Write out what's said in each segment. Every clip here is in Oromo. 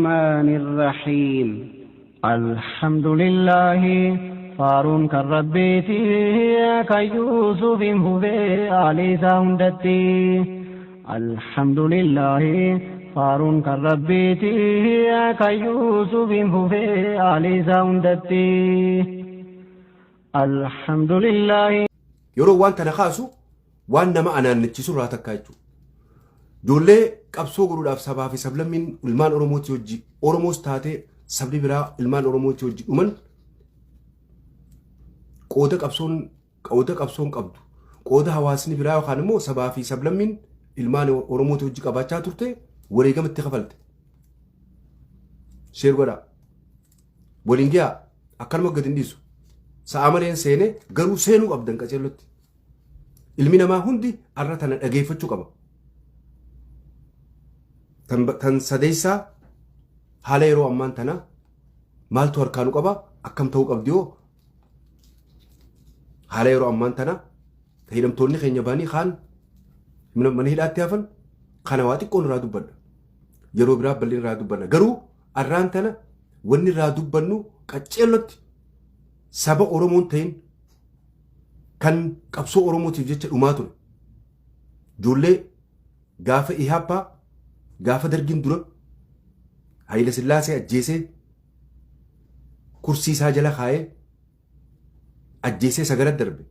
الرحمن الرحيم. Alhamdulillahi faaruun kan rabbiiti kan Yuusufiin fufee aalii isaa hundatti. Alhamdulillahi faaruun kan rabbiiti kan Yuusufiin fufee aalii isaa hundatti. Alhamdulillahi. Yeroo waan tana kaasu waan nama anaannachiisu irraa takkaa jechuudha. Ijoollee qabsoo godhuudhaaf sabaa fi sablammiin ilmaan Oromootii hojii Oromoos taatee sabni biraa ilmaan Oromootii hojii dhuman qooda qabsoon qooda qabsoon qabdu qooda hawaasni biraa yookaan immoo sabaa fi sablammiin ilmaan Oromootii hojii qabaachaa turte wareegama itti kafalte. Sheer godhaa. Waliin gahaa akkanuma gadi hin dhiisu. Sa'a maleen seene garuu seenuu qabdan qaceellotti. Ilmi namaa hundi arra tana dhageeffachuu qaba. Tan sadeessaa haala yeroo ammaan tana maaltu harkaa nu qaba akkam ta'uu qabdi hoo haala yeroo ammaan tana hidhamtoonni keenya baanii kaan mana hidhaatti hafan kana waa xiqqoon irraa dubbadha. Yeroo biraa bal'ina irraa dubbanna. Garuu arraan tana wanni irraa dubbannu qaceellotti saba Oromoon ta'in kan qabsoo Oromootiif jecha dhumaa ture. Ijoollee gaafa Ihaappaa gaafa dargiin dura Hayila Sillaasee ajjeesee kursii isaa jala kaayee ajjeesee sagara darbe.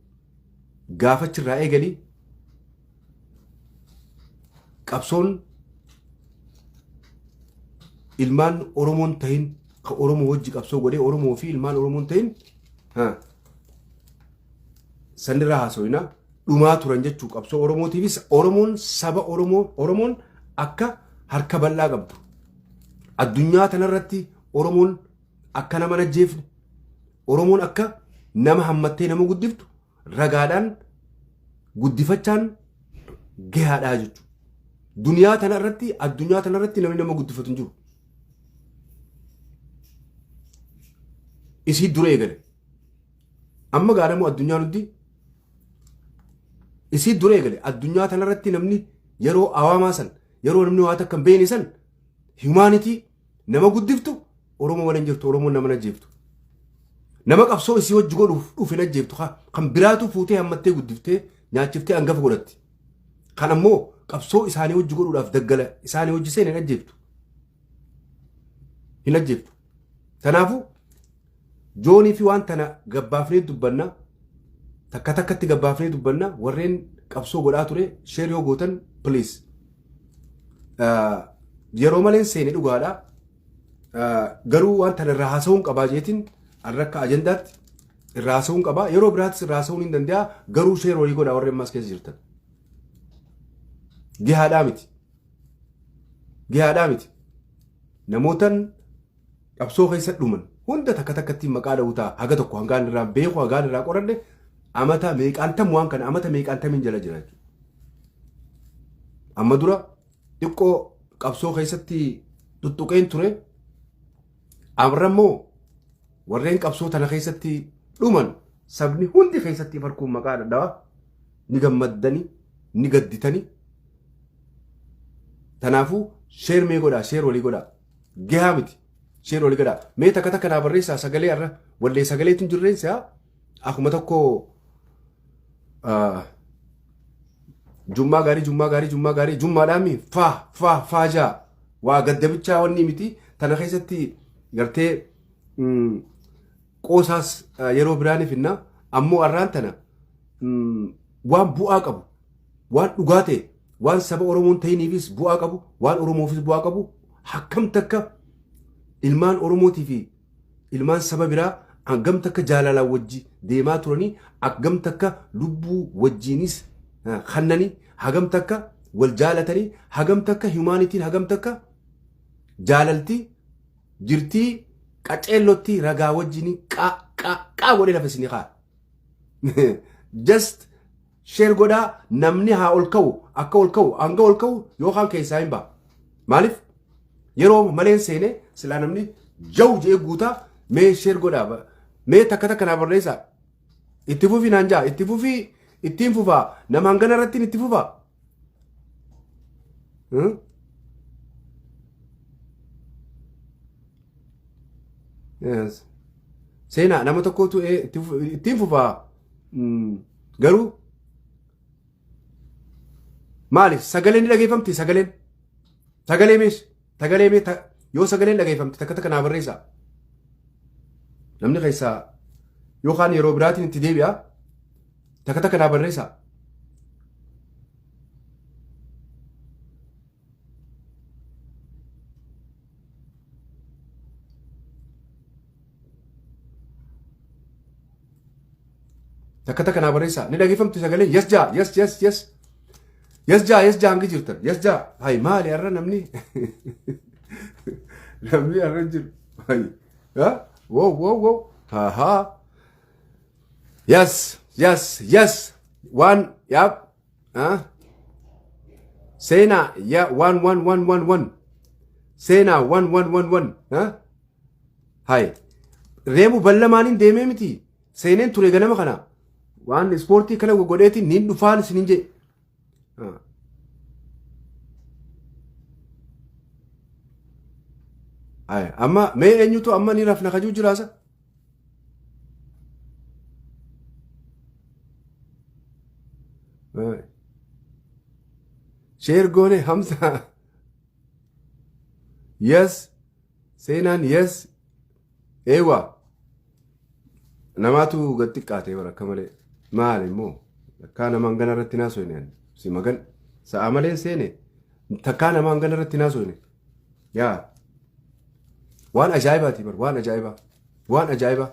Gaafa achirraa eegalii qabsoon ilmaan Oromoon tahin ka Oromoo wajji qabsoo godhee Oromoo fi ilmaan Oromoon tahin sanirraa haasofina dhumaa turan jechuu qabsoo Oromootiifis Oromoon saba Oromoo Oromoon akka harka bal'aa qabdu addunyaa tanarratti Oromoon akka nama hin ajjeefne Oromoon akka nama hammattee nama guddiftu ragaadhaan guddifachaan gahaadhaa jechuudha. Duniyaa tana irratti addunyaa tana irratti namni nama guddifatu hin jiru. Isii dura eegale. Amma gaadhamu addunyaan hundi isii dura eegale. Addunyaa tana irratti namni yeroo awaamaa san yeroo namni waa takka hin beekne san humanity nama guddiftu Oromoo malee hin jirtu Oromoon nama hin ajjeeftu. Nama qabsoo isii hojii godhuuf dhufe hin ajjeeftu kan biraatu fuutee hammattee guddiftee nyaachiftee hangafa godhatti. Kan ammoo qabsoo isaanii hojii godhuudhaaf daggala isaanii hojii seen hin ajjeeftu. Hin ajjeeftu. Kanaafuu joonii fi waan tana gabbaafnee dubbanna takka takkatti gabbaafnee dubbanna warreen qabsoo godhaa ture share yoo gootan please. Yeroo maleen seene dhugaadha. Garuu waan tana irraa haasa'uun qabaa jeetiin har'a akka ajandaatti irraa haasa'uun qabaa. Yeroo biraattis irraa haasa'uun hin danda'a. Garuu share walii godhaa warreen ammas keessa jirtan. Gahaadhaa miti. Gahaadhaa miti. Namootan qabsoo keessa dhuman hunda takka takkatti maqaa dha'uu ta'a. Haga tokko hangaan irraa beeku hangaan irraa qoradhe amata meeqaan tam waan kana amata meeqaan tamiin jala jira jechuudha. Amma dura xiqqoo qabsoo keessatti tuttuqeen ture. Amra immoo warreen qabsoo tana keessatti dhuman sabni hundi keessatti farkuun maqaa dhadhawa ni gammaddani ni gadditani. Tanaafuu share mee godhaa share walii godhaa gahaa miti share walii godhaa mee takka takka naa barreessaa sagalee har'a wallee sagaleetu hin jirreen si'a akkuma tokko jummaa gaarii jummaa gaarii jummaa gaarii jummaadhaami faa faa faa jaa waa gaddabichaa wanni miti tana keessatti gartee qoosaas yeroo biraaniif finna ammoo arraan tana waan bu'aa qabu waan dhugaa ta'e waan saba Oromoon ta'iniifis bu'aa qabu waan Oromoofis bu'aa qabu hakkam takka ilmaan Oromootii fi ilmaan saba biraa hangam takka jaalalaan wajji deemaa turanii hangam takka lubbuu wajjiinis kannanii hagam takka wal jaalatanii hagam takka humanityn hagam takka jaalalti jirtii qaceellotti ragaa wajjin qaa qaa qaa godhee lafa isinii kaa just share godhaa namni haa ol ka'u akka ol ka'u hanga ol ka'u yookaan keessaa hin ba'a maaliif yeroo maleen seene silaa namni jaw jedhee guutaa mee share godhaa mee takka takka naa barreessaa itti fufi naan jaa itti fufii ittiin fufaa nama hangana irratti itti fufaa. Yes. Seenaa nama tokkotu ittiin fufaa. Garuu maali sagaleen ni dhageeffamti sagaleen? Sagalee mees sagalee mee yoo sagaleen dhageeffamte takka takka naa barreessaa. Namni keessaa yookaan yeroo biraatiin itti deebi'a takka takka naa barreessaa. Takka takka naa barreessaa. Ni dhageeffamti sagalee yes jaa yes yes yes. Yes jaa yes jaa hangi jirtan yes jaa. Hay maali har'a namni namni har'a jiru. Hay. Ha? Wow wow wow. Ha ha. Yes yes yes. One yep. Ha? Seenaa ya one one one one one. Seenaa one one one one. Ha? Hay. Reebu ballamaaniin deemee miti. Seeneen ture ganama kana. Waan ispoortii kana godheetiin niin dhufaan isiniin jedhe. Hay. Amma mee eenyutu amma ni rafna kajuu jiraasa? Hay. Share goone Hamza. Yes. Seenaan yes. Eewa. Namaatu gad xiqqaatee bara akka malee. Maali immoo? Takkaa namaan gana irratti naasoo hin si magan. Sa'a malee seene. Takkaa namaan gana irratti naasoo hin. Yaa. Waan ajaa'ibaati bar waan ajaa'ibaa. Waan ajaa'ibaa.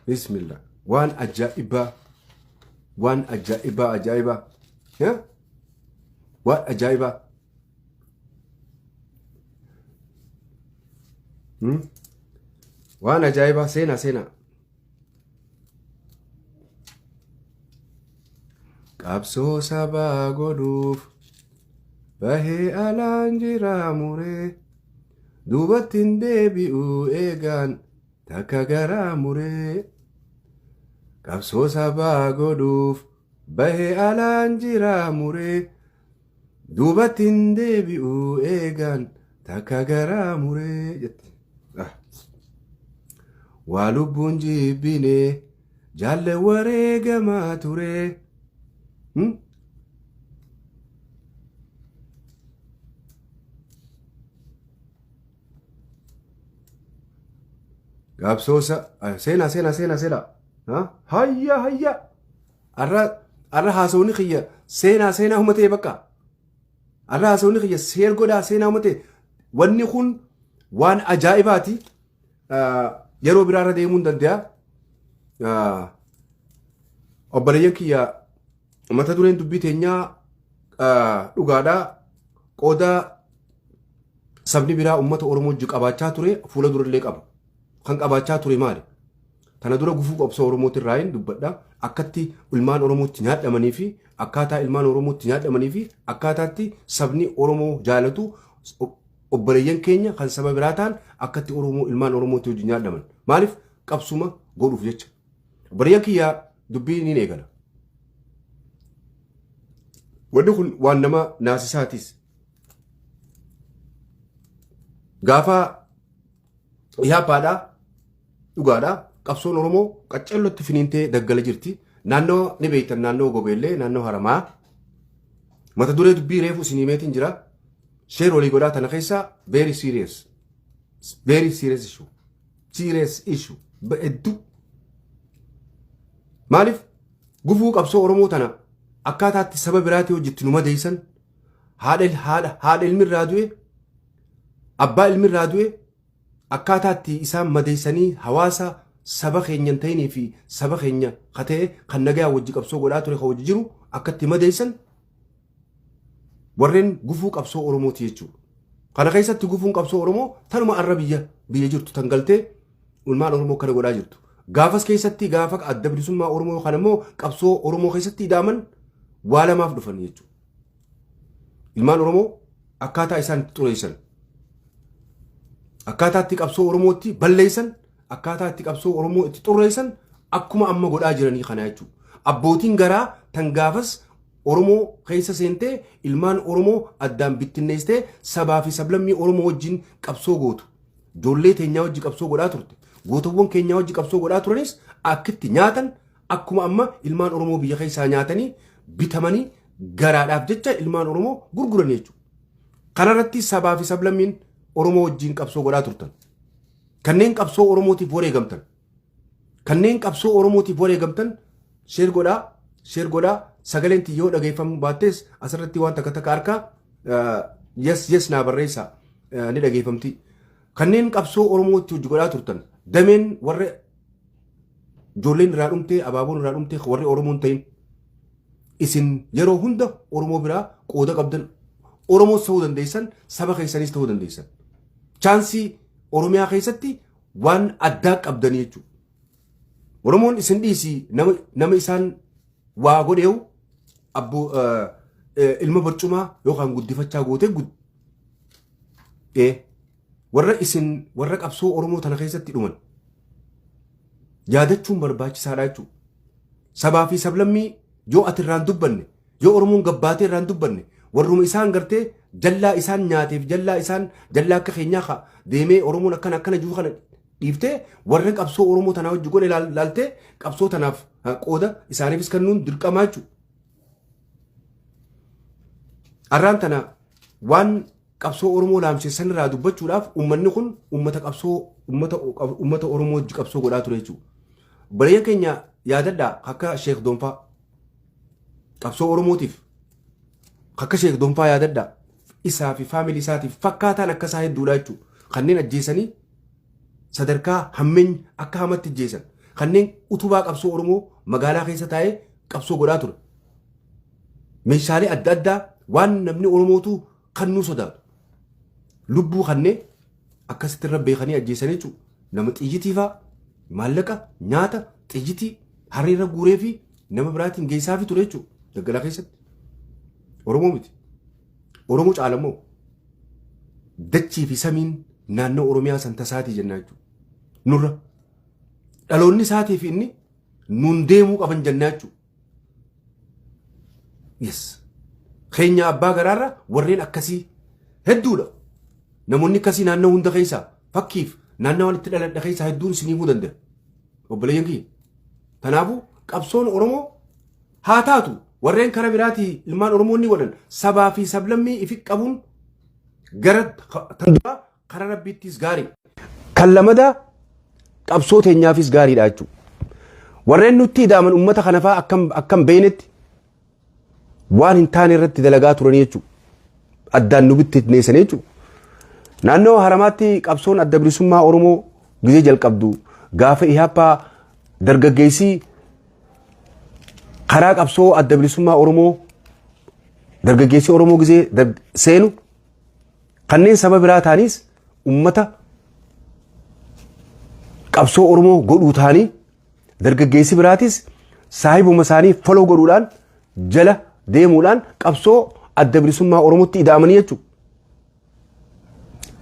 Bismillah. Waan ajaa'ibaa. Waan ajaa'ibaa ajaa'ibaa. Yaa? Waan ajaa'ibaa. Waan ajaa'ibaa seenaa seenaa. Qabsoo sabaa godhuuf bahee alaan jira muree duubatti hin deebi'u eegaan takka garaa muree. Qabsoo sabaa godhuuf bahee alaan jira muree duubatti hin deebi'u eegaan takka garaa muree jette. Waa lubbuun jibbine jaalle wareegamaa ture. Qabsoosa seenaa seenaa seenaa seenaa. Hayya hayya. Arra arra haasawni kiyya seenaa seenaa huma ta'e bakka. Arra haasawni kiyya share godhaa seenaa huma ta'e. Wanni kun waan ajaa'ibaati. Yeroo biraarra deemuu hin danda'a. Obboleeyyan kiyya mata dureen dubbii teenyaa dhugaadhaa qooda sabni biraa uummata Oromoo wajji qabaachaa ture fuula durallee qaba. Kan qabaachaa ture maali? Tana dura gufuu qabsoo Oromootti irraa hin dubbadha. Akkatti ilmaan Oromootti nyaadhamanii fi akkaataa ilmaan Oromootti nyaadhamanii fi akkaataatti sabni Oromoo jaalatu obboleeyyan keenya kan saba biraa ta'an akkatti Oromoo ilmaan Oromootti wajjin nyaadhaman. Maaliif qabsuma godhuuf jecha. Obboleeyyan kiyyaa dubbii niin eegala. Wanni kun waan nama naasisaatis. Gaafa Ihaappaadhaa dhugaadhaa qabsoon Oromoo qaccallotti finiintee daggala jirti. Naannoo ni beektan naannoo Gobeellee naannoo Haramaa. Mata duree dubbii reefu isin himeetiin jira. Share walii godhaa tana keessa very serious. Very serious issue. Serious issue. Hedduu. Maaliif gufuu qabsoo Oromoo tana akkaataatti saba biraatii hojjetti nu madeessan haadha haadha haadha ilmi irraa du'e abbaa ilmi irraa du'e akkaataatti isaan madeessanii hawaasa saba keenya hin ta'inii fi saba keenya ka ta'e kan nagaa wajji qabsoo godhaa ture ka wajji jiru akkatti madeessan warreen gufuu qabsoo Oromooti jechuudha. Kana keessatti gufuun qabsoo Oromoo tanuma arra biyya biyya jirtu tan galtee ilmaan Oromoo kana godhaa jirtu. Gaafas keessatti gaafa adda bilisummaa Oromoo yookaan immoo qabsoo Oromoo keessatti idaaman waa lamaaf dhufan jechuudha. Ilmaan Oromoo akkaataa isaan itti xureessan, akkaataa itti qabsoo Oromootti balleessan, akkaataa itti qabsoo Oromoo itti xurreessan akkuma amma godhaa jiranii kana jechuudha. Abbootiin garaa tan gaafas Oromoo keessa seentee ilmaan Oromoo addaan bittinneessitee sabaa fi sablammii Oromoo wajjin qabsoo gootu. Ijoollee teenyaa wajji qabsoo godhaa turte. Gootawwan keenyaa wajji qabsoo godhaa turanis akkitti nyaatan akkuma amma ilmaan Oromoo biyya keessaa nyaatanii bitamanii garaadhaaf jecha ilmaan Oromoo gurguran jechuudha. Kanarratti sabaa fi sablammiin Oromoo wajjin qabsoo godhaa turtan. Kanneen qabsoo Oromootiif wareegamtan. Kanneen qabsoo Oromootiif wareegamtan, share godhaa, share godhaa. Sagaleen yoo dhageeffamu baattees asirratti waan takka takka harkaa yes yes naa barreessaa, ni dhageeffamti. Kanneen qabsoo Oromootti hojii godhaa turtan, dameen warra ijoolleen irraa dhumtee, abaaboon irraa dhumtee, warri Oromoon ta'in, isin yeroo hunda Oromoo biraa qooda qabdan. Oromoos ta'uu dandeessan, saba keessanis ta'uu dandeessan. Chance Oromiyaa keessatti waan addaa qabdanii jechuudha. Oromoon isin dhiisii, nama isaan waa godheewu abboo ilma barcumaa yookaan guddifachaa gootee warra isin warra qabsoo Oromoo tana keessatti dhuman yaadachuun barbaachisaadha jechuudha. Sabaa fi sablammii yoo ati irraan dubbanne, yoo Oromoon gabbaatee irraan dubbanne, warruma isaan gartee jallaa isaan nyaateef jallaa isaan jallaa akka keenyaa ka deemee Oromoon akkana akkana jiru kana dhiiftee, warra qabsoo Oromoo tanaa hojii godhe laaltee qabsoo tanaaf qooda isaaniifis kennuun dirqamaa jechuudha. Arraan tana waan qabsoo Oromoo laamsessan irraa dubbachuudhaaf, uummanni kun uummata qabsoo uummata Oromoo hojii qabsoo godhaa ture jechuudha. Obboleeyyan keenya yaadadhaa, akka Sheek Donfaa qabsoo Oromootiif, akka Sheek Donfaa yaadadhaa. Isaa fi family isaatiif fakkaataan akka isaa hedduudha jechuudha. Kanneen ajjeesanii sadarkaa hammeenya akka hamatti ajjeesan, kanneen utubaa qabsoo Oromoo magaalaa keessa taa'ee qabsoo godhaa ture. Meeshaalee adda addaa waan namni Oromootu kannuu sodaatu. Lubbuu kanneen akkasitti irra beekanii ajjeesan jechuudha. Nama xiyyitii fa'aa, maallaqa, nyaata, xiyyitii harreerra guuree fi nama biraatiin geessaafi ture jechuudha. Daggalaa keessatti. Oromoo miti. Oromoo caalamoo dachii fi samiin naannoo Oromiyaa san tasaatii jennaa jechuudha. Nurra dhaloonni isaatii fi inni nuun deemuu qaban jennaa jechuudha. Yes. Keenya abbaa garaarra warreen akkasii hedduudha. Namoonni akkasii naannoo hunda keessaa, fakkiif naannoo waan itti dhaladha keessaa hedduun isinii himuu danda'a. Obboleeyyan kiyya. Kanaafuu qabsoon Oromoo haa taatu, warreen kara biraatii ilmaan Oromoo ni godhan, sabaa fi sablammii ifi qabuun gara tan duraa kara rabbiittis gaarii. Kan lamadaa qabsoo teenyaafis gaariidha jechuudha. Warreen nutti ida'aman uummata kana fa'aa akkam beeynetti waan hin taane irratti dalagaa turanii jechuudha. Addaan nu bittinneessanii jechuudha. Naannoo Haramaatti qabsoon Adda Bilisummaa Oromoo gizee jalqabdu, gaafa Ihaappaa dargaggeessii karaa qabsoo Adda Bilisummaa Oromoo, dargaggeessii Oromoo gizee seenu, kanneen saba biraa ta'anis ummata qabsoo Oromoo godhuu ta'anii, dargaggeessi biraatis saahibuma isaanii follow godhuudhaan jala deemuudhaan qabsoo Adda Bilisummaa Oromootti ida'amanii jechuudha.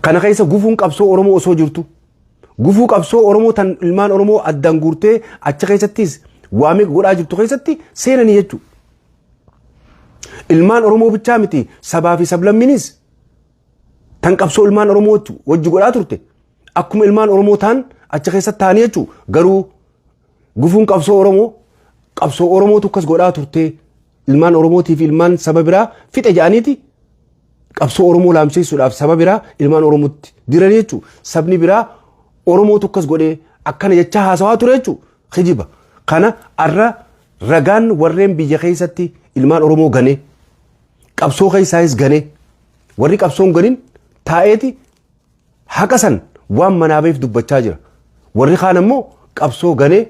Kana keessa gufuun qabsoo Oromoo osoo jirtu, gufuu qabsoo Oromoo tan ilmaan Oromoo addaan guurtee achi keessattis waamee godhaa jirtu keessatti seenanii jechuudha. Ilmaan Oromoo bichaa miti, sabaa fi sablammiinis tan qabsoo ilmaan Oromoo wajji godhaa turte akkuma ilmaan Oromoo ta'an achi keessatti ta'anii jechuudha. Garuu gufuun qabsoo Oromoo, qabsoo Oromootu akkas godhaa turte, ilmaan Oromootii fi ilmaan saba biraa fixe jedhaniiti qabsoo Oromoo laamseessuudhaaf saba biraa ilmaan Oromootti diranii jechuudha. Sabni biraa Oromootu akkas godhee akkana jechaa haasawaa ture jechuudha. Kijiba. Kana arra ragaan warreen biyya keessatti ilmaan Oromoo ganee, qabsoo keessaayis ganee, warri qabsoon ganin taa'eeti haqa san waan manaa beef dubbachaa jira. Warri kaan ammoo qabsoo ganee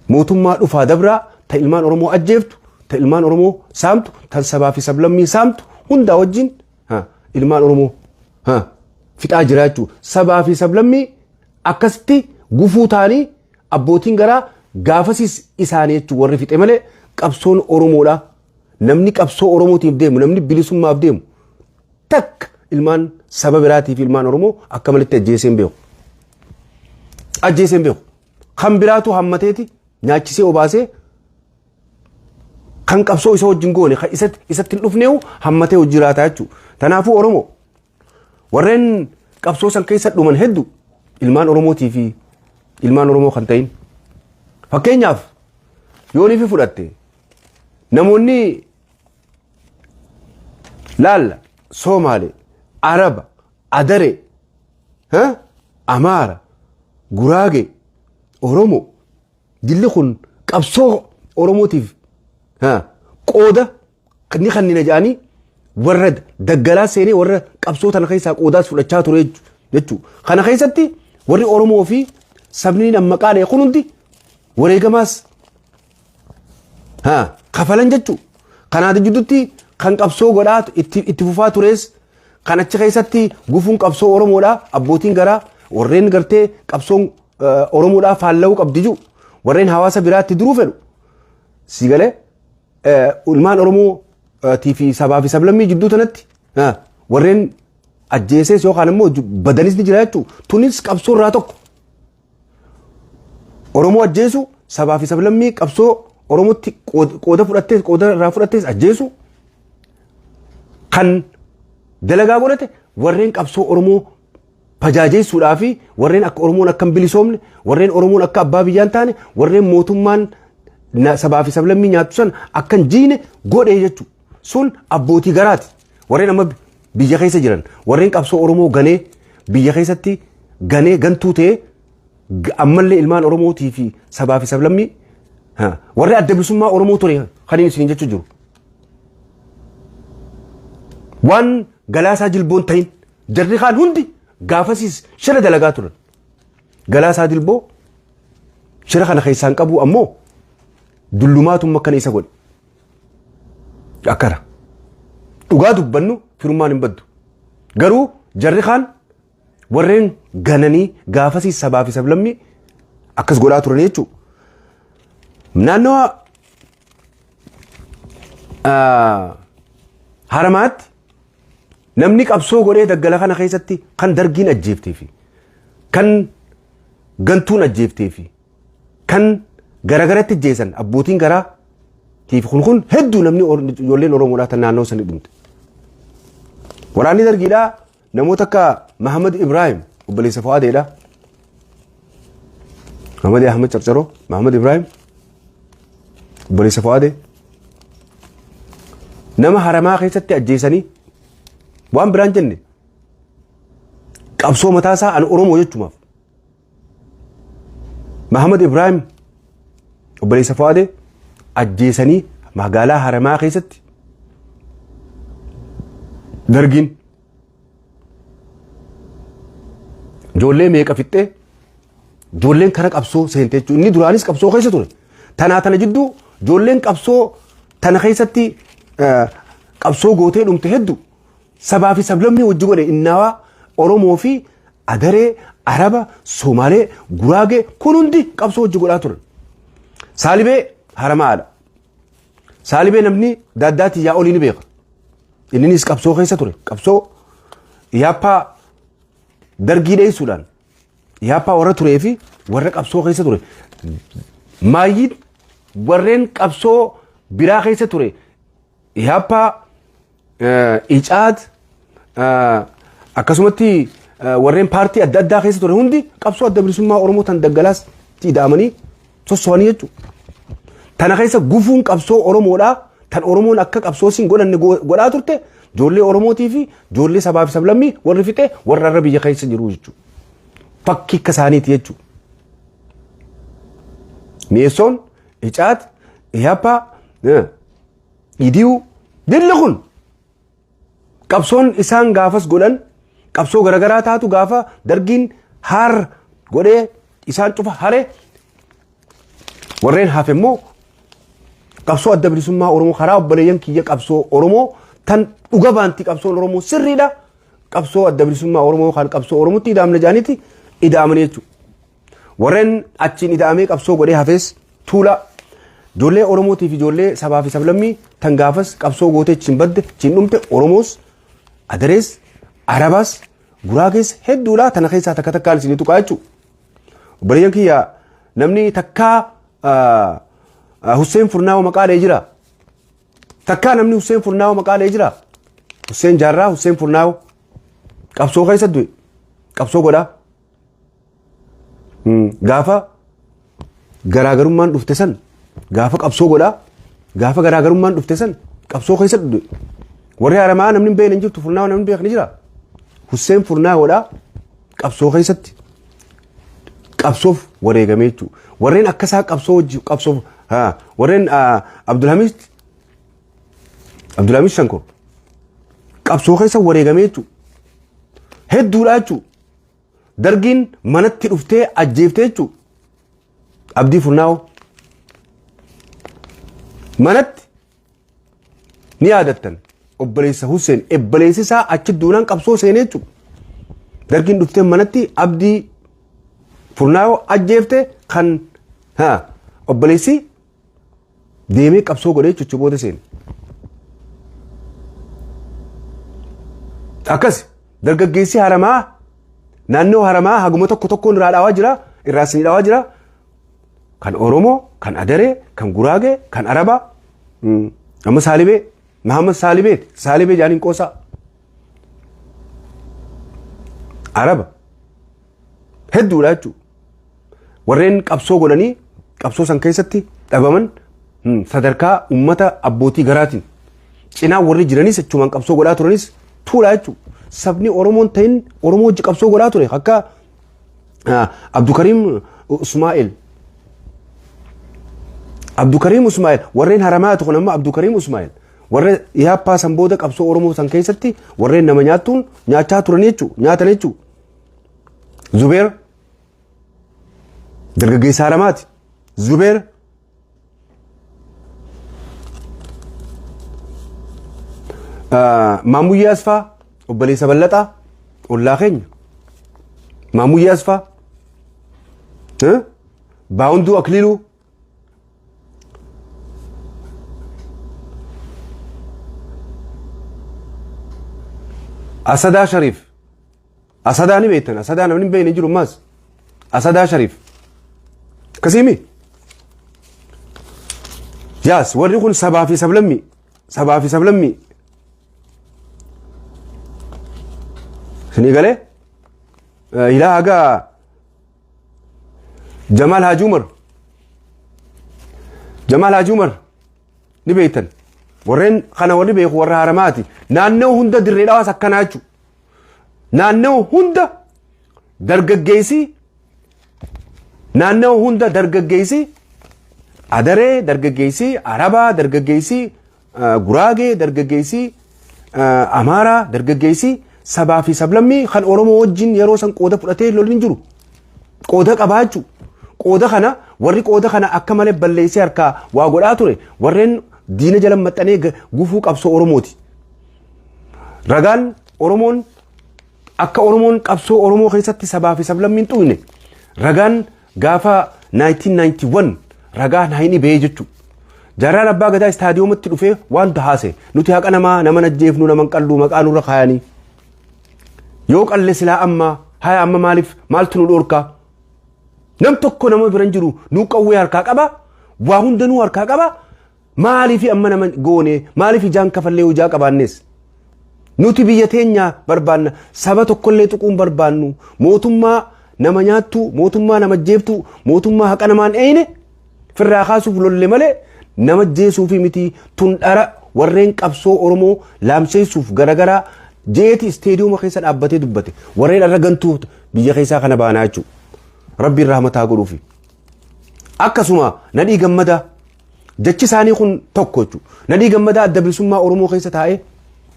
mootummaa dhufaa dabraa ta ilmaan Oromoo ajjeeftu, ta ilmaan Oromoo saamtu, tan sabaa fi sablammii saamtu hundaa wajjin ilmaan Oromoo fixaa jira jechuudha. Sabaa fi sablammii akkasitti gufuu ta'anii abbootiin garaa gaafasiis isaanii jechuudha warri fixe malee qabsoon Oromoodha. Namni qabsoo Oromootiif deemu, namni bilisummaaf deemu takka ilmaan saba biraatii fi ilmaan Oromoo akka malitti ajjeesee hin beeku. Ajjeesee hin beeku. Kan biraatu hammateeti nyaachisee obaasee, kan qabsoo isa wajjin goone, kan isatti hin dhufneewu hammatee hojii jiraataa jechuudha. Kanaafuu Oromoo, warreen qabsoo san keessa dhuman hedduu ilmaan Oromootii fi ilmaan Oromoo kan ta'in. Fakkeenyaaf yoonii fi fudhatte namoonni laalla Soomaalee, Araba, Adaree, Amaara, Guraagee, Oromoo dilli kun qabsoo Oromootiif qooda ni kannina jedhanii warra daggalaa seenee warra qabsoo tana keessaa qoodaas fudhachaa ture jechuudha. Kana keessatti warri Oromoo fi sabni maqaa dha'e kun hundi wareegamaas kafalan jechuudha. Kanaaf jidduutti kan qabsoo godhaa itti fufaa tures kan achi keessatti gufuun qabsoo Oromoodhaa abbootiin garaa warreen gartee qabsoon Oromoodhaa faalla'uu qabdi jiru warreen hawaasa biraatti duruu fedhu si galee ilmaan Oromoo fi sabaa fi sablammii jidduu tanatti warreen ajjeesees yookaan immoo badanis ni jira jechuudha. Tunis qabsoo irraa tokko. Oromoo ajjeesu, sabaa fi sablammii qabsoo Oromootti qooda fudhattees qooda irraa fudhattees ajjeesu kan dalagaa godhate warreen qabsoo Oromoo fajaajeessuudhaa fi warreen akka Oromoon akka hin bilisoomne, warreen Oromoon akka abbaa biyyaan taane, warreen mootummaan sabaa fi sablammii nyaattu san akka hin jiine godhe jechuudha. Sun abbootii garaati. Warreen amma biyya keessa jiran warreen qabsoo Oromoo ganee biyya keessatti ganee gantuu ta'ee ammallee ilmaan Oromootii fi sabaa fi sablammii warri adda bilisummaa Oromoo ture kan inni isiniin jechuu jiru. Waan Galaasaa Jilboon ta'in jarri kaan hundi gaafasiis shira dalagaa turan. Galaasaa Dilboo shira kana keessaan qabu ammoo dullumaatumma akkana isa godhe. Akkana. Dhugaa dubbannu firummaan hin baddu. Garuu jarri kaan warreen gananii gaafasii sabaa fi sablammii akkas godhaa turan jechuudha. Naannawa Haramaatti namni qabsoo godhee daggala kana keessatti kan dargiin ajjeeftee fi kan gantuun ajjeeftee fi kan garagaratti ajjeesan abbootiin garaa tiif kun kun hedduu namni ijoolleen Oromoodhaa tan naannoo sanii dhumte. Waraanni dargiidhaa namoota akka Mahamad Ibrahim obboleessa Fu'aadeedha. Mahamad Ahmad Carcaroo, Mahamad Ibrahim obboleessa Fu'aadee. Nama Haramaa keessatti ajjeesanii waan biraan jenne qabsoo mataa isaa an Oromoo jechumaaf. Mahamad Ibrahim obboleessa Fu'aadee ajjeesanii magaalaa Haramaa keessatti dargiin ijoollee meeqa fixxee ijoolleen kara qabsoo seente jechuudha. Inni duraanis qabsoo keessa ture. Tanaa tana jidduu ijoolleen qabsoo tana keessatti qabsoo gootee dhumte hedduu sabaa fi sablammii wajji godhe innaawaa Oromoo fi Adaree, Araba, Somaalee, Guraagee kun hundi qabsoo wajji godhaa turan. Saalibee Haramaadha. Saalibee namni daaddaatti yaa olii ni beeka. Inninis qabsoo keessa ture. Qabsoo yaappaa dargii dheessuudhaan yaappaa warra turee fi warra qabsoo keessa ture. Maayyiin warreen qabsoo biraa keessa ture yaappaa icaad akkasumatti warreen paartii adda addaa keessa ture hundi qabsoo adda bilisummaa Oromoo tan daggalaas ida'amanii sosso'anii jechuudha. Tana keessa gufuun qabsoo Oromoodhaa tan Oromoon akka qabsoo siin godhanne godhaa turte ijoollee Oromootii fi ijoollee sabaa fi sablammii warri fixee warra irra biyya keessa jiru jechuudha. Fakkii akka isaaniiti jechuudha. Mi'eessoon, Icaat, Ihappaa, Idiyu dilli kun qabsoon isaan gaafas godhan qabsoo garagaraa taatu gaafa dargiin haar godhee isaan cufa hare warreen hafe immoo qabsoo adda bilisummaa Oromoo karaa obboleeyyan kiyya qabsoo Oromoo tan dhuga baanti qabsoon Oromoo sirriidha qabsoo adda bilisummaa Oromoo yookaan qabsoo Oromootti ida'amna jedhaniiti ida'amanii jechuudha. Warreen achiin ida'amee qabsoo godhee hafees tuula ijoollee Oromootii fi ijoollee sabaa fi sablammii tan gaafas qabsoo gootee achiin badde achiin dhumte Oromoos Adarees Arabaas Guraagees hedduudha tana keessaa takka takkaan isinii tuqaa jechuudha. Obboleeyyan kiyya namni takkaa Husseen Furnaawoo maqaa dha'ee jira. Takkaa namni Husseen Furnaawoo maqaa dha'ee jira. Husseen Jaarraa Husseen Furnaawoo qabsoo keessa du'e. Qabsoo godhaa. Gaafa garaagarummaan dhufte san, gaafa qabsoo godhaa, gaafa garaagarummaan dhufte san qabsoo keessa dhufe. Warri Haramaa namni hin beekne hin jirtu, Furnaa namni hin beekne jira. Husseen Furnaa godhaa qabsoo keessatti qabsoof wareegamee jechuudha. Warreen akkasaa qabsoo hojii qabsoof warreen Abdulhamid Abdulhamid Shankor qabsoo keessa wareegamee jechuudha. Hedduudha jechuudha. Dargiin manatti dhuftee ajjeeftee jechuudha. Abdii Furnaa'oo manatti ni yaadattan, obboleessa Hussein, obboleessi isaa achi duunaan qabsoo seenee jechuudha. Dargiin dhuftee manatti Abdii Furnaa'oo ajjeefte, kan obboleessi deemee qabsoo godhee jechuudha booda seene. Akkas dargaggeessi Haramaa, naannoo Haramaa haguma tokko tokkoon irraa dhaawaa jira, irraa isinii dhaawaa jira. Kan Oromoo, kan Adaree, kan Guraagee, kan Arabaa, amma Saalibee, Mahammad Saalibee, Saalibee jaaniin qoosaa. Araba hedduudha jechuudha. Warreen qabsoo godhanii qabsoo san keessatti dhabaman sadarkaa uummata abbootii garaatiin cinaa warri jiranis achumaan qabsoo godhaa turanis tuudha jechuudha. Sabni Oromoon ta'in Oromoo wajji qabsoo godhaa ture akka Abdukariim Usmaa'il. Abdukariim Usmaa'il, warreen Haramaa kun amma Abdukariim Usmaa'il warra Ihaappaa san booda qabsoo Oromoo san keessatti warreen nama nyaattuun nyaachaa turan jechuudha, nyaatan jechuudha. Zubeer dargaggeessa Haramaati. Zubeer Maammuyyee Asfaa, obboleessa Ballaxaa, ollaa keenya. Maammuyyee Asfaa, Baawunduu Akiliiluu, Asadaa Shariif. Asadaa ni beektan. Asadaa namni hin beekne hin jiru ammaas. Asadaa Shariif. Akkasiimi. Yaas, warri kun sabaa fi sablammii. Sabaa fi sablammii. Isinii galee? Ilaa haga Jamaal Haji Umar. Jamaal Haji Umar ni beektan. Warreen kana warri beeku warra Haramaati. Naannoo hunda Dirree Dhawaas akkanaa jechuudha. Naannoo hunda dargaggeessi, naannoo hunda dargaggeessi Adaree, dargaggeessi Arabaa, dargaggeessi Guraagee, dargaggeessi Amaaraa, dargaggeessi sabaa fi sablammii kan Oromoo wajjin yeroo san qooda fudhatee lolli hin jiru. Qooda qabaa jechuudha. Qooda kana warri qooda kana akka malee balleessee harkaa waa godhaa ture warreen diina jala maxxanee gufuu qabsoo Oromooti. Ragaan Oromoon akka Oromoon qabsoo Oromoo keessatti sabaa fi sablammiin xuyne ragaan gaafa 1991 ragaan hayni ba'ee jechuudha. Jaarraan Abbaa Gadaa istaadiyoomatti dhufee waan haase, nuti haqa namaa nama ajjeefnu, nama qalluu maqaa nurra kaayanii. Yoo qalle silaa amma haya, amma maaliif maaltu nu dhorkaa? Nam tokko nama bira hin jiru, nuu qawwee harkaa qaba, waa hunda nuu harkaa qaba. Maaliif amma nama goone? Maaliif ijaan kafallee hojaa qabaannes? Nuti biyya teenya barbaanna, saba tokkollee tuquun barbaannu, mootummaa nama nyaattu, mootummaa nama jeeftu, mootummaa haqa namaan eeyne firraa kaasuuf lolle malee nama jeesuufi miti, tun dhara warreen qabsoo Oromoo laamseessuuf garagaraa jeeti isteediyooma keessa dhaabbatee dubbate. Warreen irra gantuu biyya keessaa kana baanaa jechuudha. Rabbiin rahmataa godhuufi. Akkasuma Nadhii Gammadaa, jechi isaanii kun tokko jechuudha. Nadhii Gammadaa Adda Bilisummaa Oromoo keessa taa'ee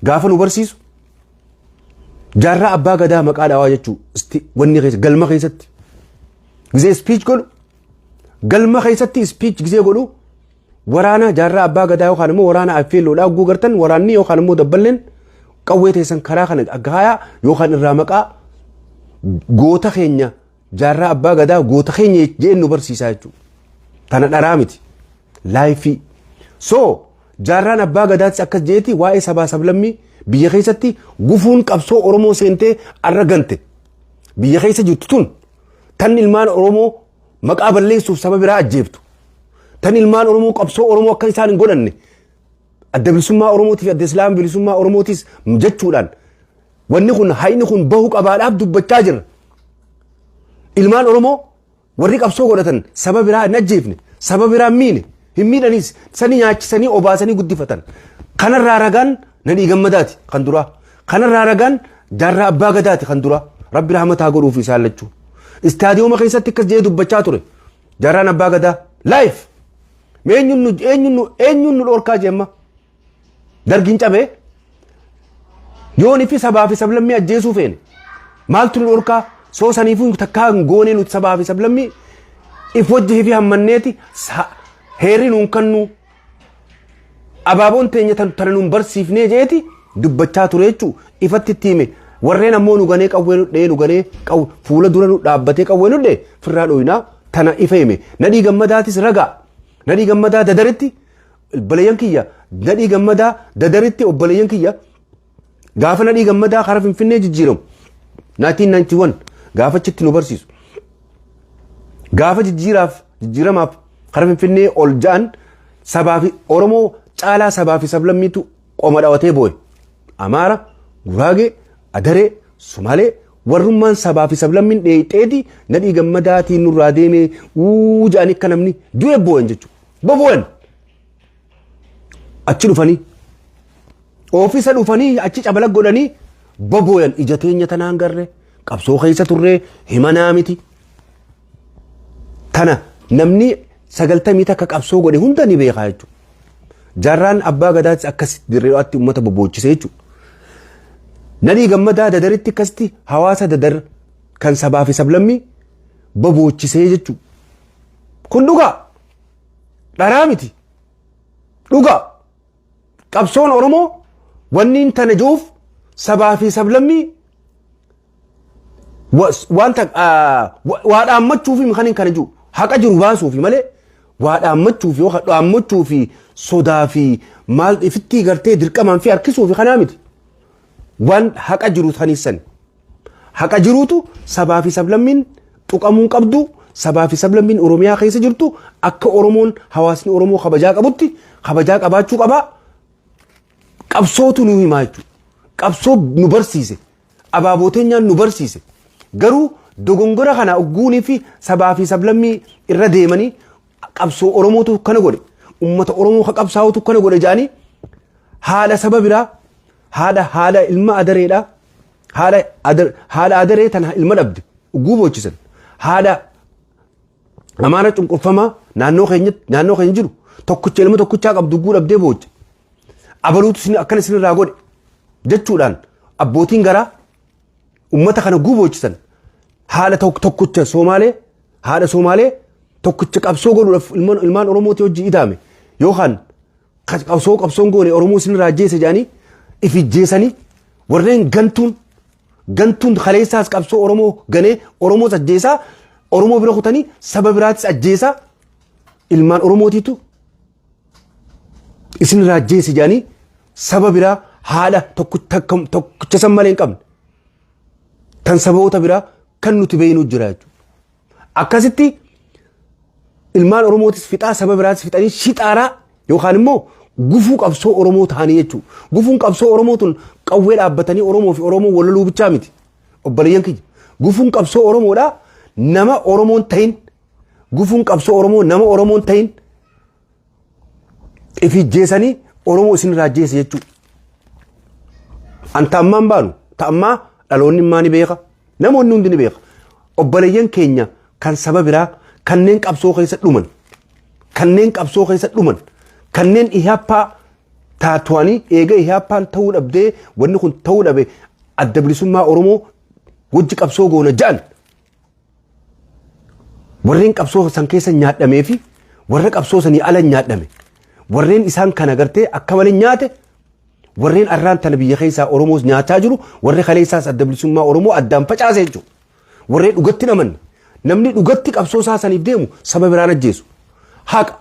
gaafa nu barsiisu Jaarraa Abbaa Gadaa maqaa dhaawaa jechuudha. Wanni keessa galma keessatti gizee speech godhu, galma keessatti speech gizee godhu, waraana Jaarraa Abbaa Gadaa yookaan immoo waraana Affeelloodhaa hogguu gartan, waraanni yookaan immoo dabballeen qawwee teessan karaa kana gaayaa yookaan irraa maqaa goota keenya, Jaarraa Abbaa Gadaa goota keenya jeen nu barsiisaa jechuudha. Tana dharaa miti. Laayifii. So Jaarraan Abbaa Gadaatis akkas jeeti, waa'ee sabaa sablammii biyya keessatti gufuun qabsoo Oromoo seentee arra gante. Biyya keessa jirtu tun tan ilmaan Oromoo maqaa balleessuuf saba biraa ajjeeftu. Tan ilmaan Oromoo qabsoo Oromoo akka isaan hin godhanne Adda Bilisummaa Oromootii fi Adda Islaama Bilisummaa Oromootis jechuudhaan Wanni kun hayni kun bahu qabaadhaaf dubbachaa jirra. Ilmaan Oromoo warri qabsoo godhatan saba biraa hin ajjeefne, saba biraa hin miine, hin miidhanis, sanii nyaachisanii obaasanii guddifatan. Kanarraa ragaan Nadhii Gammadaati kan duraa. Kanarraa ragaan Jaarraa Abbaa Gadaati kan duraa. Rabbi rahmataa godhuuf isaan lachuu. Istaadiyooma keessatti akkas jedhee dubbachaa ture. Jaarraan Abbaa Gadaa live. Eenyuun nu eenyuun nu eenyuun nu dhorkaa jemma. Dargiin cabee yoon fi sabaa fi sablammii ajjeesuu feene maaltu nu dhorkaa soo saniifuu takkaa hin goonee nuti sabaa fi sablammii if wajji fi hammanneeti heerri nuun kannuu abaaboon teenya tana nuun barsiifnee jeeti dubbachaa ture jechuu ifatti itti hime. Warreen ammoo nu ganee qawwee nu dhee nu ganee fuula dura nu dhaabbatee qawwee nu dhee firraa dhooyinaa tana ifa hime. Nadhii Gammadaatis ragaa. Nadhii Gammadaa Dadaritti, obboleeyyan kiyya, Nadhii Gammadaa Dadaritti, obboleeyyan kiyya, gaafa Nadhii Gammadaa karaa Finfinnee jijjiiramu 1991 gaafa achitti nu barsiisu, gaafa jijjiiraaf jijjiiramaaf karaa Finfinnee ol ja'an, sabaa fi Oromoo caalaa sabaa fi sablammiitu qoma dhawatee boo'e. Amaara, Guraagee, Adaree, Sumaalee, warrummaan sabaa fi sablammiin dheeyxeeti Nadhii Gammadaatiin nurraa deemee uu ja'anii akka namni du'e boo'an jechuudha. Boboo'an. Achi dhufanii oofisa dhufanii achi cabala godhanii bobooyan, ija teenya tanaan garre, qabsoo keessa turree himanaa miti. Tana namni 91 qabsoo godhe hunda ni beekaa jechuudha. Jaarraan Abbaa Gadaatis akkas Dirreewaatti uummata boboochisee jechuudha. Nadhii Gammadaa Dadaritti akkasitti hawaasa Dadar kan sabaa fi sablammii boboochisee jechuudha. Kun dhugaa. Dharaa miti. Dhugaa. Qabsoon Oromoo wanni hin tane jiruuf sabaa fi sablammii wanta waa dhaammachuuf kan hin kana jiru haqa jiru baasuufi malee waa dhaammachuuf yoo dhaammachuu fi sodaa fi maal ifittii gartee dirqamaan fi harkisuufi kanaa miti. Waan haqa jiru saniif haqa jiruutu sabaa fi sablammiin tuqamuu qabdu, sabaa fi sablammiin Oromiyaa keessa jirtu akka Oromoon hawaasni Oromoo kabajaa qabutti kabajaa qabaachuu qabaa. Qabsootu nu himaa jechuudha. Qabsoo nu barsiise. Abaaboteenyaan nu barsiise. Garuu dogongora kana ogguunii fi sabaa fi sablammii irra deemanii qabsoo Oromootu kana godhe. Uummata Oromoo ka qabsaa'utu kana godhe jedhanii haadha saba biraa, haadha ilma Adareedhaa, haadha Adaree tana ilma dhabde ugguu boochisan, haadha Amaara cunqurfamaa naannoo keenya jiru tokkicha ilma tokkichaa qabdu ugguu dhabdee booche, abaluutu isin akkana isinirraa godhe jechuudhaan abbootiin garaa ummata kana guu boochisan, haadha tokkicha Soomaalee, haadha Soomaalee tokkicha qabsoo godhuudhaaf ilmaan Oromootii hojii idaame yookaan qabsoon goone Oromoo isinirraa ajjeese jedhanii if ijjeesanii, warreen gantuun kaleessaas qabsoo Oromoo ganee Oromoos ajjeesaa, Oromoo bira kutanii saba biraatis ajjeesaa, ilmaan Oromootiitu isinirraa ajjeese jedhanii saba biraa haadha tokkicha san malee hin qabne tan saboota biraa kan nuti beeynu jira jechuudha. Akkasitti ilmaan Oromootis fixaa, saba biraatis fixanii shixaaraa yookaan immoo gufuu qabsoo Oromoo ta'anii jechuudha. Gufuun qabsoo Oromoo tun qawwee dhaabbatanii Oromoo fi Oromoo wal loluu bichaa miti. Obboleeyyan kiyya. Gufuun qabsoo Oromoodhaa nama Oromoon ta'in, gufuun qabsoo Oromoo nama Oromoon ta'in ifijjeesanii Oromoo isinirraa ajjeese jechuudha. Anta ammaan baanu ta'ammaa dhaloonni immaa ni beeka. Namoonni hundi ni beeka. Obboleeyyan keenya kan saba biraa kanneen qabsoo keessa dhuman, kanneen qabsoo keessa dhuman, kanneen ihaappaa taatu'anii eega ihaappaan ta'uu dhabdee, wanni kun ta'uu dhabe, Adda Bilisummaa Oromoo wajji qabsoo goona ja'an, warreen qabsoo san keessa nyaadhamee fi warra qabsoo sanii ala nyaadhame, warreen isaan kana gartee akka malee nyaate, warreen arraan tana biyya keessaa Oromoos nyaachaa jiru, warri kaleessaas Adda Bilisummaa Oromoo addaan facaase jechuudha. Warreen dhugatti namanne, namni dhugatti qabsoo isaa saniif deemu saba biraan ajjeesu. Haqa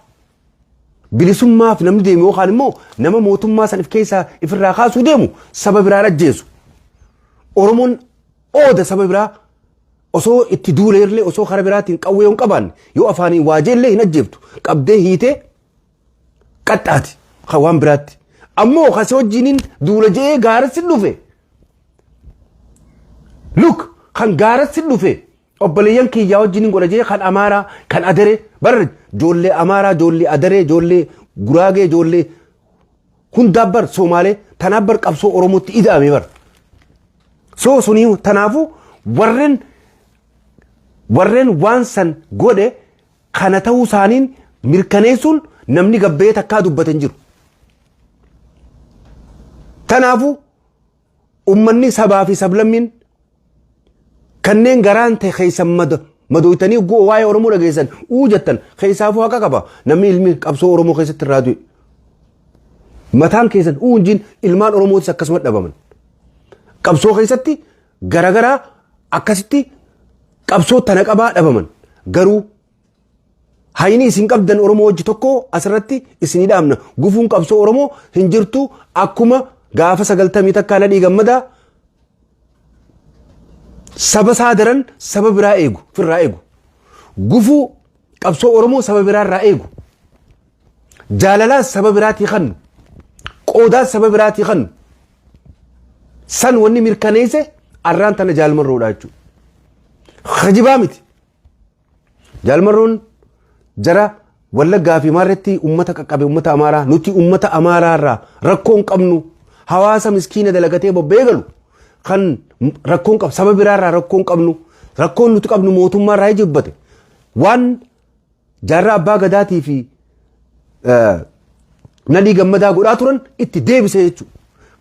bilisummaaf namni deemu yookaan immoo nama mootummaa san if keessaa ifirraa kaasuu deemu saba biraan ajjeesu. Oromoon ooda saba biraa osoo itti duuleerlee, osoo karaa biraatiin qawwee hin qabaanne, yoo afaaniin waajeellee hin ajjeeftu, qabdee hiitee qaxxaati kan waan biraatti. Ammoo kasi wajjiniin duula je'ee gaara si dhufe. Look, kan gaaratti dhufe obboleeyyan kiyyaa wajjin godha jee, kan Amaaraa, kan Adaree bar, ijoollee Amaaraa, ijoollee Adaree, ijoollee Guraagee, ijoollee hundaa bar, Somaalee tanaaf bar qabsoo Oromootti ida'ame bar. So sunii tanaafuu warreen waan san godhe kana ta'uu isaaniin mirkaneessuun namni gabbee takkaa dubbate hin jiru. Kanaafuu ummanni sabaa fi sablammiin kanneen garaan ta'e keessan madooytanii waa'ee Oromoo dhageessan uu jettan, keessaafuu haqa qaba namni ilmi qabsoo Oromoo keessatti irraa du'e. Mataan keessan uu hinjiin, ilmaan Oromootis akkasuma dhabaman. Qabsoo keessatti garagaraa akkasitti qabsoo tana qabaa dhabaman. Garuu hayni isin qabdan Oromoo wajji tokko asirratti isinii dhaamna. Gufuun qabsoo Oromoo hin jirtu. Akkuma gaafa 91 Nadhii Gammadaa saba isaa daran saba biraa eegu, firraa eegu. Gufuu qabsoo Oromoo saba biraa irraa eegu. Jaalalaas saba biraatii kannu. Qoodaas saba biraatii kannu. San wanni mirkaneesse arraan tana Jaalmarroodha jechuudha. Kijibaa miti. Jaalmarroon jara Wallaggaa fi Maarretti ummata qaqqabe, ummata Amaaraa, nuti ummata Amaaraa irraa rakkoon qabnu, hawaasa miskiina dalagatee bobba'ee galu kan rakkoon qabu, saba biraa irraa rakkoon qabnu, rakkoon nuti qabnu mootummaa irraa jibbate. Waan Jaarraa Abbaa Gadaatii fi Nadhii Gammadaa godhaa turan itti deebise jechuudha.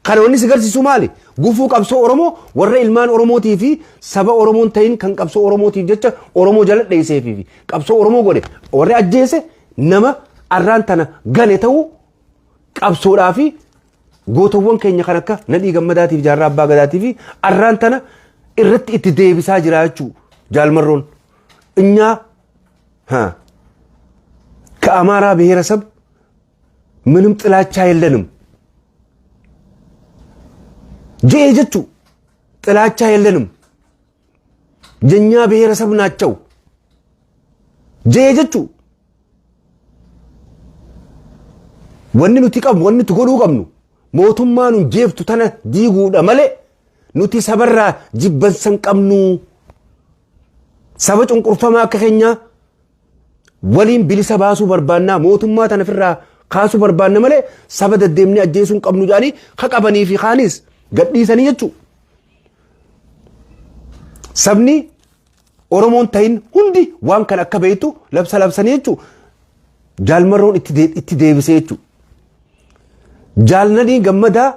Kana wanni si garsiisu maali? Gufuu qabsoo Oromoo warra ilmaan Oromootii fi saba Oromoon ta'in kan qabsoo Oromootiif jecha Oromoo jala dheessee fi qabsoo Oromoo godhe warri ajjeese nama arraan tana gane ta'uu qabsoodhaa fi gootawwan keenya kan akka Nadhii Gammadaatiif Jaarraa Abbaa Gadaatii fi arraan tana irratti itti deebisaa jira jechuu Jaalmarroon. እኛ ከአማራ ብሔረሰብ ምንም ጥላቻ የለንም ጄ ጀቹ፣ ጥላቻ የለንም፣ የኛ ብሔረሰብ ናቸው ጄ ጀቹ። Wanni nuti qabnu, wanni nuti godhuu qabnu mootummaa nun jeeftu tana diiguudha malee nuti sabarraa jibbansan qabnu, saba cunqurfamaa akka keenyaa waliin bilisa baasuu barbaannaa, mootummaa tana ofirraa kaasuu barbaanna malee saba deddeemnee ajjeesuu hin qabnu jedhanii ka qabanii fi kaanis gadhiisanii jechuudha. Sabni Oromoon ta'in hundi waan kana akka beektu labsa labsanii jechuudha. Jaalmarroon itti deebisee jechuudha. Jaalnadii Gammadaa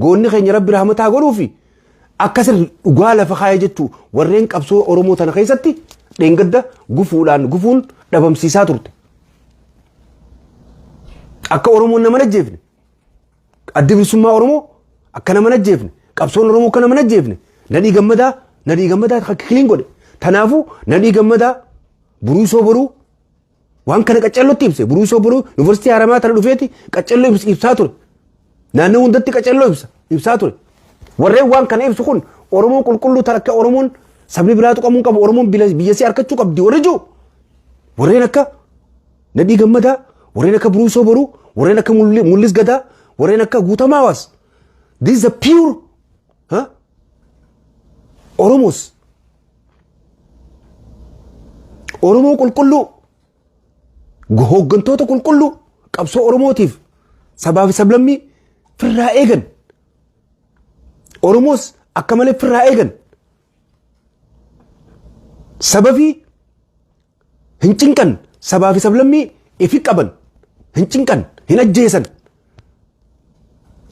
goonni keenya Rabbi rahmataa godhuu fi akkasin dhugaa lafa kaayee jechuu, warreen qabsoo Oromoo tana keessatti dheengadda gufuudhaan gufuun dhabamsiisaa turte. Akka Oromoon nama ajjeefne, Addi Bilisummaa Oromoo akka nama ajjeefne, qabsoon Oromoo akka nama ajjeefne Nadhii Gammadaa kiliin godhe. Kanaafuu Nadhii Gammadaa Buruusoo Boruu waan kana qaccallotti ibse. Buruusoo Boruu Yuunivarsiitii Haramaa tana dhufeeti qaccalloo ibsaa ture. Naannoo hundatti qaccalloo ibsaa ture. Warreen waan kana ibsu kun Oromoon qulqulluu tan akka Oromoon sabni biraa tuqamuu qabu, Oromoon biyya isii harkachuu qabdi warri jiru. Warreen akka Nadhii Gammadaa, warreen akka Buruusoo Boruu, warreen akka Mul'is Gadaa, warreen akka Guutamaa Hawaas. This is a pure, huh? Oromos. Oromoo qulqulluu, hooggantoota qulqulluu qabsoo Oromootiif sabaa fi sablammii firraa eegan. Oromoos akka malee firraa eegan. Sababii hin cinqan, sabaa fi sablammii ifi qaban hin cinqan, hin ajjeesan.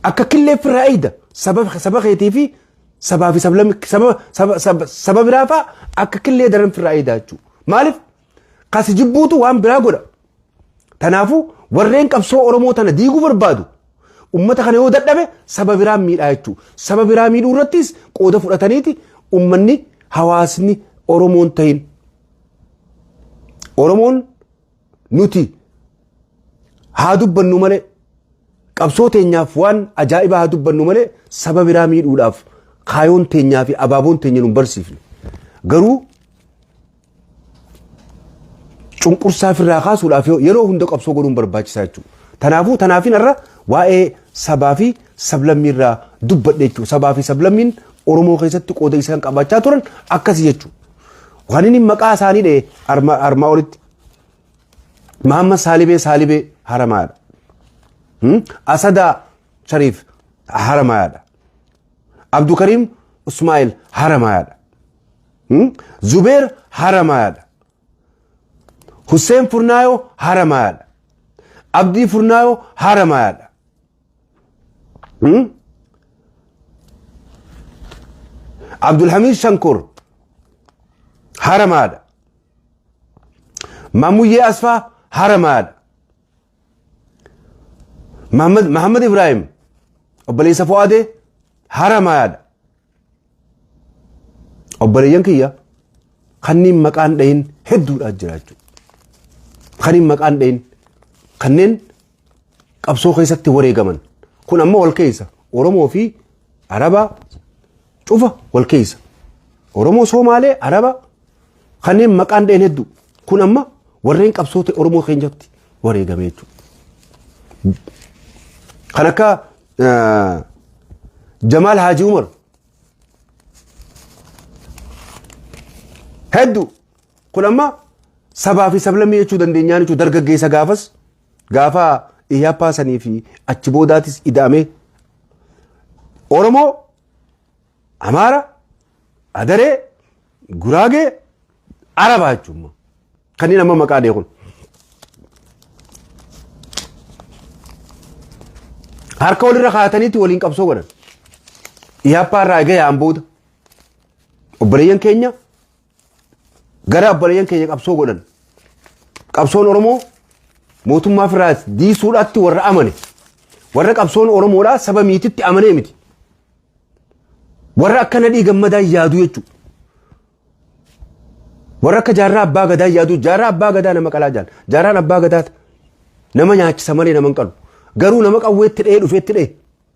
Akka killee firraa eegda saba keetii fi sabaa fi sablammii saba biraa fa'aa akka killee daran firraa eegda jechuudha. Maaliif? Kasi jibbuutu waan biraa godha. Kanaafuu warreen qabsoo Oromoo tana diiguu barbaadu ummata kana yoo dadhabe saba biraa miidhaa jechuudha. Saba biraa miidhuu irrattis qooda fudhataniiti ummanni hawaasni Oromoon ta'in. Oromoon nuti haa dubbannu malee, qabsoo teenyaaf waan ajaa'ibaa haa dubbannu malee, saba biraa miidhuudhaaf kaayoon teenyaa fi abaaboon teenya nu barsiifne. Garuu cunqursaa ofirraa kaasuudhaaf yeroo hunda qabsoo godhuun barbaachisaa jechuudha. Kanaafuu tanaafin irra waa'ee sabaa fi sablammii irraa dubbadhe jechuudha. Sabaa fi sablammiin Oromoo keessatti qooda isaan qabaachaa turan akkasii jechuudha. Waan inni maqaa isaanii dha'e armaa olitti. Mahammad Saalibee Saalibee Haramaadha. Asadaa Shariif Haramaadha. Abdukariim Usmaa'il Haramaadha. Zubeer Haramaadha. Hussein Furnaayoo Haramaadha. Abdii Furnaayoo Haramaadha. Abdulhamid Shankur Haramaadha. Mamuyyee Asfaa Haramaadha. Mahammad Ibrahim obboleessa Fu'aadee Haramaadha. Obboleeyyan kiyya kanneen maqaan dhahin hedduudha jira jechuudha. Kanneen maqaan dhahin kanneen qabsoo keessatti wareegaman kun ammoo wal keessa Oromoo fi Araba cufa wal keessa. Oromoo Somaalee Araba kanneen maqaan dhahin hedduu kun amma warreen qabsoo ta'e Oromoo keenyatti wareegame jechuudha. Kan akka Jamaal Haaji Umar hedduu kun amma sabaa fi sablammii jechuu dandeenyaan jechuudha dargaggeessa gaafas gaafa Iyyappaa sanii fi achi boodaatis ida'amee Oromoo Amaara Adaree Guraagee Arabaa jechuudha kanneen amma maqaa dhee kun. Harka walirra kaa'ataniiti waliin qabsoo godhan. Iyyappaa irraa egaa yaa'an booda obboleeyyan keenya gara obboleeyyan keenya qabsoo godhan. Qabsoon Oromoo mootummaa ofirraa diisuudhaatti warra amane. Warra qabsoon Oromoodhaa saba miititti amanee miti. Warra akka Nadhii Gammadaa yaadu jechuudha. Warra akka Jaarraa Abbaa Gadaa yaadu. Jaarraa Abbaa Gadaa nama qalaa jaal. Jaarraan Abbaa Gadaa nama nyaachisa malee nama hin qalu. Garuu nama qawweetti dha'ee dhufeetti dha'e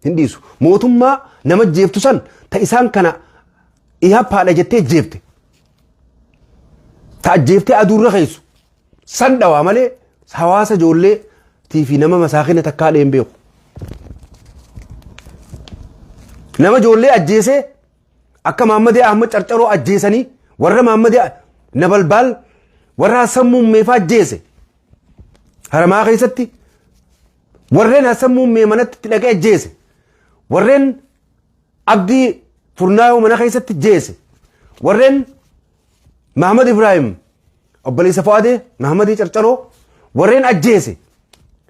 hin dhiisu. Mootummaa nama jeeftu san ta isaan kana ihappaadha jettee jeefte. Ta ajjeeftee aduurra keessu san dhawaa malee hawaasa ijoollee fi nama masaakina takkaa dheen beeku. Nama ijoollee ajjeesee akka Mahammadee Ahmad Carcaroo ajjeesanii warra Mahammadee Nabalbaal warra Hassan Muummeefaa ajjeese. Haramaa keessatti warreen Hassan Muummee manatti itti dhaqee ajjeese. Warreen Abdii Furnaayoo mana keessatti ajjeese. Warreen Mahamad Ibrahim obboleessa Fu'aadee Mahamadii Carcaroo warreen ajjeese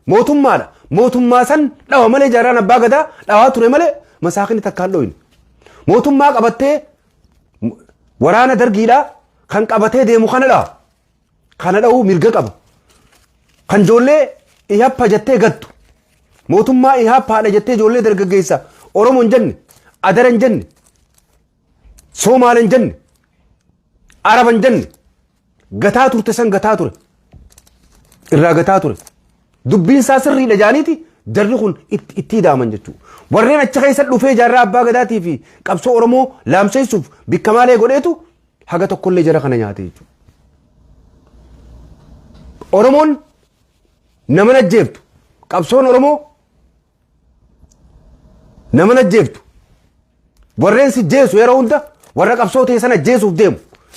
mootummaadha. Mootummaa san dhawa malee jaarraan abbaa gadaa dhawaa ture malee masaakini takkaan dhoyne. Mootummaa qabattee waraana dargiidhaa kan qabatee deemu kana dhawa. Kana dhawuu mirga qaba. Kan ijoollee ihappa jettee gattu. Mootummaa ihappaadha jettee ijoollee dargaggeessa Oromoo hin jenne, Adara hin jenne, Soomaale hin jenne, Araba hin jenne gataa turte san gataa ture. Irraa gataa ture. Dubbiin isaa sirriidha jaaniiti jarri kun itti hidaaman jechuudha. Warreen achi keessa dhufee jaarraa abbaa gadaatii fi qabsoo Oromoo laamseessuuf bikka maalee godheetu haga tokkollee jara kana nyaate jechuudha. Oromoon nama ajjeeftu qabsoon Oromoo nama ajjeeftu warreen si jeesu yeroo hunda warra qabsoo ta'e sana jeesuuf deemu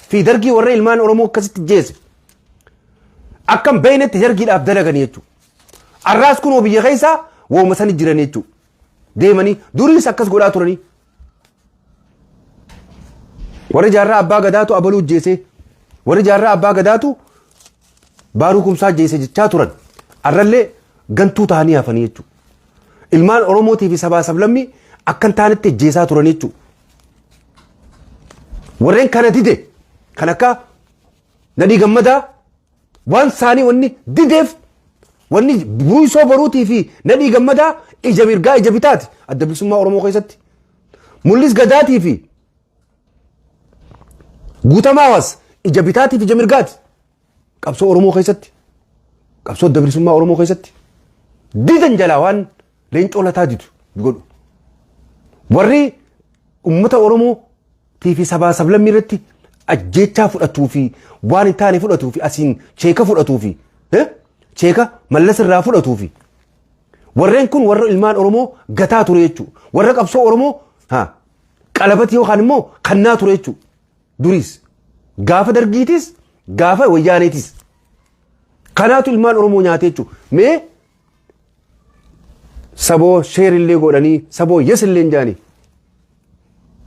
fi dargii warra ilmaan Oromoo akkasitti jeese akkam beeynetti dargiidhaaf dalaganii jechuudha. Arraas kunoo biyya keessaa wooma sani jiran jechuudha. Deemanii duriis akkas godhaa turanii. Warri jaarraa abbaa gadaatu abaluu jeesee warri jaarraa abbaa gadaatu baaruu kumsaa jeese jechaa turan. Arrallee gantuu ta'anii hafanii jechuudha. Ilmaan Oromootii fi sabaa sablammii akka hin taanetti jeesaa turan jechuudha. Warreen kana dide kan akka Nadhii Gammadaa waan isaanii wanni dideef wanni buusoo boruutii fi Nadhii Gammadaa ija mirgaa ija bitaati adda bilisummaa Oromoo keessatti. Mul'is Gadaatii fi Guutamaa Hawaas ija bitaatii fi ija mirgaati. Qabsoo Oromoo keessatti qabsoo adda bilisummaa Oromoo keessatti didan jalaa waan leencoo lataa didu godhu. Warri uummata Oromoo fi sabaa sablammii irratti ajjeechaa fudhatuu fi waan hin taane fudhatuu fi asiin cheeka fudhatuu fi cheeka mallas irraa fudhatuu fi warreen kun warra ilmaan Oromoo gataa ture jechuudha. Warra qabsoo Oromoo Qalabati yookaan immoo kannaa ture jechuudha. Duriis gaafa Dargiitis, gaafa Wayyaaneetis. Kanaatu ilmaan Oromoo nyaate jechuudha. Mee saboo share illee godhanii, saboo yes illee hin jaanii.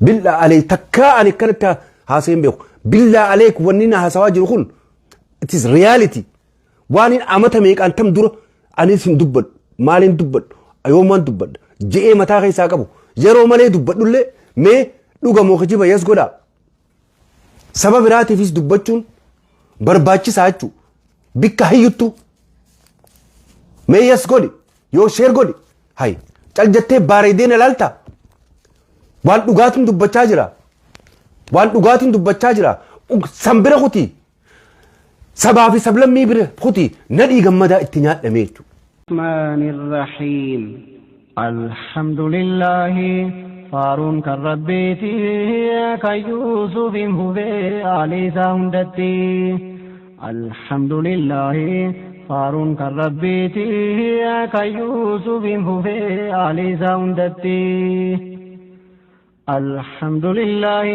Billaa alee takkaa ani akkanatti haasa'ee hin beeku. Billaa alee wanni na haasawaa jiru kun, it is reality. Waan hin amata meeqaan tam dura anis hin dubbadhu, maaliin dubbadhu, yoomaan dubbadha je'ee mataa keessaa qabu, yeroo malee dubbadhullee, mee dhuga moo kijiba, yes godhaa. Saba biraatiifis dubbachuun barbaachisaa jechuudha. Bikka hayyuttu mee yes godhi, yoo share godhi, hay cal jettee baareedee na laalta. Waan dhugaatiin dubbachaa jira. Waan dhugaatiin dubbachaa jira. San bira kuti. Sabaa fi sablammii bira kuti, Nadhii Gammadaa itti nyaadhame jechuudha. الرحمن الرحيم. الحمد لله faaruun kan Rabbiiti, kan Yuusufin fufee aalii hundatti. الحمد لله faaruun kan Rabbiiti, kan Yuusufin fufee aalii hundatti. الحمد لله.